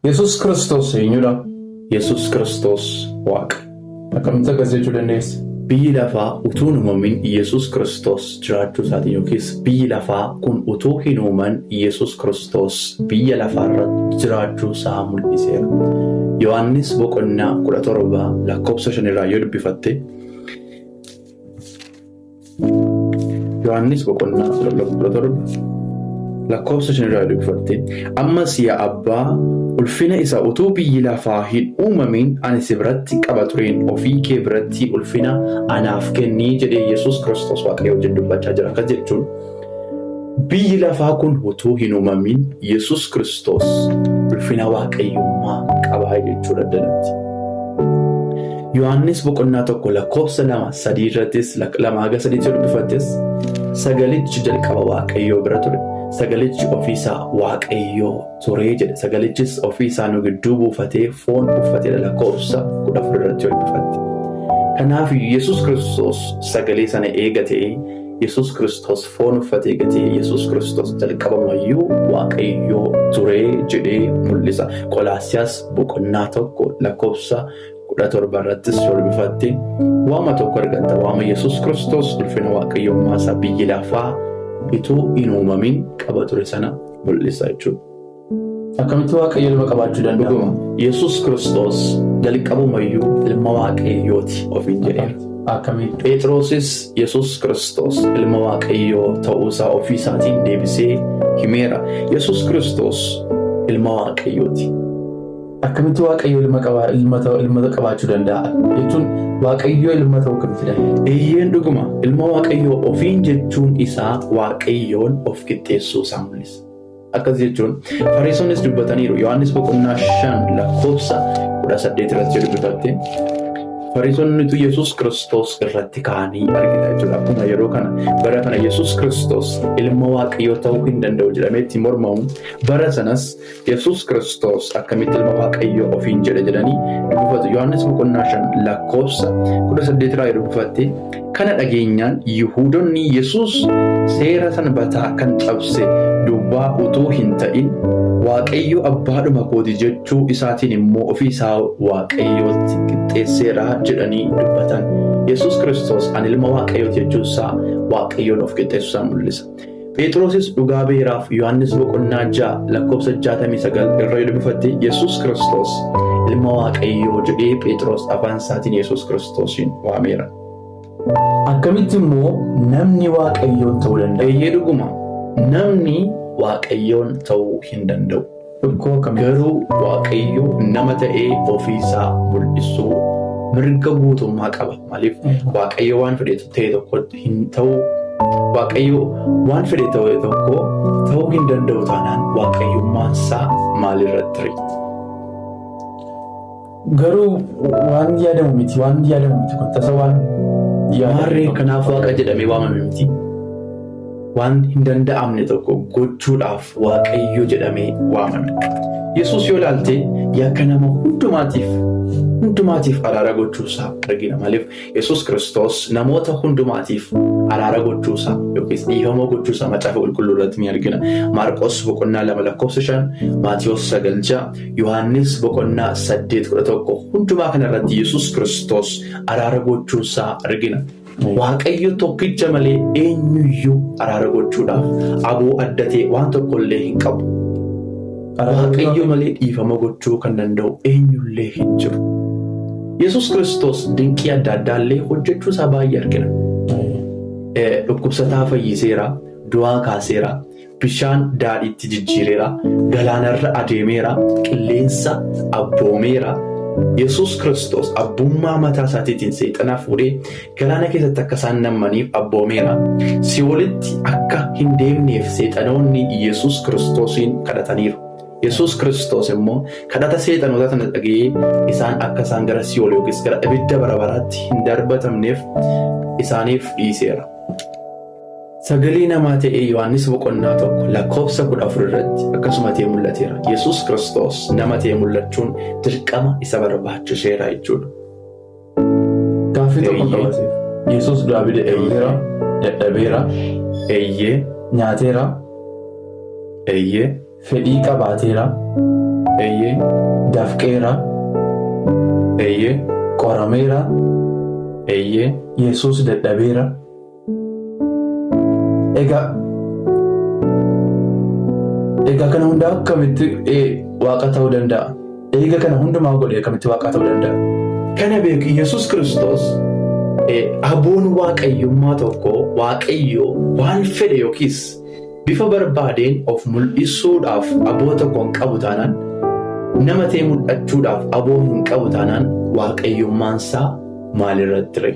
Yesuus Kiristoos eenyudha? Yesuus Kiristoos Waaqa. Akkamitti akkas jechuu dandeessa? Biyyi lafaa utuu hin uumamin Yesuus Kiristoos jiraachuu isaatiin yookiis biyyi lafaa kun utuu hin uumamin Yesuus Kiristoos biyya lafaarra jiraachuu isaa mul'iseera. Yohaannis boqonnaa 17 lakkoofsa 5 irraa yoo dubbifatte, Yohaannis boqonnaa 17 lakkoofsa 5 irraa yoo dubbifatte, ammas yaa Abbaa, ulfina isa utuu biyyi lafaa hin uumamin ani si biratti qaba tureen ofii kee biratti ulfina anaaf kennii jedhee Yesuus Kiristoos Waaqayyo wajjin dubbachaa jira. Akkas jechuun biyyi lafaa kun utuu hin uumamin Yesuus Kiristoos ulfina Waaqayyummaa qabaa jechuudha addanatti. Yohaannis boqonnaa 1 lakkoofsa 2 3 irrattis 2 haga 3 yoo dubbifattes, sagalichi jalqaba Waaqayyoo bira ture. Sagalichi ofiisaa Waaqayyoo ture jedhe. Sagalichis ofiisaa nu gidduu buufatee foon uffatedha lakkoofsa 14 irratti yoo dubbifatte. Kanaaf Yesuus Kiristoos sagalee sana eega ta'ee, Yesuus Kiristoos foon uffatee eega ta'ee, Yesuus Kiristoos jalqabumayyuu Waaqayyoo ture jedhee mul'isa. Qolaasiyaas boqonnaa 1 lakkoofsa 17 irrattis yoo dubbifatte waama tokko argatta. Waama Yesuus Kiristoos ulfina Waaqayyummaa isaa biyyi lafaa utuu hin uumamin qaba ture sana mul'isa jechuudha. Akkamitti Waaqayyo ilma qabaachuu danda'a? Dhuguma Yesuus Kiristoos jalqabumayyuu ilma Waaqayyooti ofiin jedheera. Akkamitti? Phexrosis Yesuus Kiristoos ilma Waaqayyoo ta'uusaa ofii isaatiin deebisee himeera. Yesuus Kiristoos ilma Waaqayyooti. Akkamitti Waaqayyo ilma qaba ilma ta'u ilma qabaachuu danda'a? Jechuun Waaqayyo ilma ta'uu akkamitti danda'a? Eeyyeen, dhuguma ilma Waaqayyoo ofiin jechuun isaa Waaqayyoon of qixxeessuu isaa mul'isa. Akkas jechuun Fariisonnis dubbataniiru. Yohaannis boqonnaa 5 lakkoofsa 18 irratti yoo dubbifatte, Fariisonnitu Yesuus Kiristoos irratti ka'anii argita jechuudha. Akkuma yeroo kana bara kana Yesuus Kiristoos ilma Waaqayyoo ta'uu hin danda'u jedhamee itti mormamu, bara sanas Yesuus Kiristoos akkamitti ilma Waaqayyoo ofiin jedhe jedhanii dubbifatu. Yohaannis boqonnaa 5 lakkoofsa 18 irraa yoo dubbifatte, kana dhageenyaan Yihuudonni Yesuus seera sanbataa kan cabse duwwaa utuu hin ta'in Waaqayyo abbaadhuma kooti jechuu isaatiin immoo ofii isaa Waaqayyootti qixxeesseera jedhanii dubbatan. Yesuus Kiristoos ani ilma Waaqayyooti jechuun isaa Waaqayyoon of qixxeessuu isaa mul'isa. Phexrosis dhugaa beeraaf. Yohaannis boqonnaa 6 lakkoofsa 69 irra yoo dubbifatte, Yesuus Kiristoos ilma Waaqayyoo jedhee Phexros afaan isaatiin Yesuus Kiristoosiin waameera. Akkamitti immoo namni Waaqayyoon ta'uu danda'a? Eeyyee, dhuguma namni Waaqayyoon ta'uu hin danda'u. Dhukkoo akkamitti? Garuu Waaqayyo nama ta'ee ofiisaa mul'isuu mirga guutummaa qaba. Maaliif Waaqayyo waan fedhe ta'e tokko hin ta'u, Waaqayyo waan fedhe ta'e tokko ta'uu hin danda'u taanaan Waaqayyummaan isaa maalirratti ree? Garuu waan yaadamu miti, waan yaadamu miti, kun tasa waan yaadamu Maarree tokko. Kanaaf Waaqa jedhamee waamame miti. Waan hin danda'amne tokko gochuudhaaf Waaqayyo jedhamee waamame. Yesuus yoo ilaalte yakka nama hundumaatiif araara gochuusaa argina. Maaliif Yesuus Kiristoos namoota hundumaatiif araara gochuusaa yookiis dhiifama gochuusaa macaafa qulqulluu irratti ni argina. Maarqos boqonnaa 2 lakkoofsa 5, Maatiyos 9 6, Yohaannis boqonnaa 8 11, hundumaa kana irratti Yesuus Kiristoos araara gochuusaa argina. Waaqayyo tokkicha malee eenyuyyuu araara gochuudhaaf aboo adda ta'e waan tokkollee hin qabu. Waaqayyo malee dhiifama gochuu kan danda'u eenyullee hin jiru. Yesuus Kiristoos dinqii adda addaallee hojjechuu isaa baay'ee argina. Dhukkubsataa fayyiseera, du'aa kaaseera, bishaan daadhiitti jijjiireera, galaanarra adeemeera, qilleensa abboomeera. Yesuus Kiristoos abbummaa mataa isaatiitiin seexana fuudhee galaana keessatti akka isaan nammaniif abboomeera. Si'oolitti akka hin deemneef seexanoonni Yesuus Kiristoosiin kadhataniiru. Yesuus Kiristoos immoo kadhata seexanoota sana dhaga'ee isaan akka isaan gara si'ool yookiis gara ibidda bara baraatti hin darbatamneef isaaniif dhiiseera. Sagalee namaa ta'ee Yohaannis boqonnaa 1 lakkoofsa 14 irratti akkasuma ta'ee mul'ateera. Yesuus Kiristoos nama ta'ee mul'achuun dirqama isa barbaachiseera jechuudha. Gaaffii tokko qabateef. Yesuus du'aa dadhabeera, dadhabeera, nyaateera, fedhii qabaateera, Eeyyee. Dafqeera. Eeyyee. Qorameera. Eeyyee. Yesuus dadhabeera. Egaa egaa kana hundaa akkamitti waaqa ta'uu danda'a? Eega kana hundumaa godhe akkamitti waaqa ta'uu danda'a? Kana beeku, Yesuus Kiristoos aboon waaqayyummaa tokko, waaqayyo waan fedhe yookiis bifa barbaadeen of mul'isuudhaaf aboo tokko hin qabu taanaan, nama ta'ee mul'achuudhaaf aboo hin qabu taanaan, waaqayyummaansaa maalirratti ree?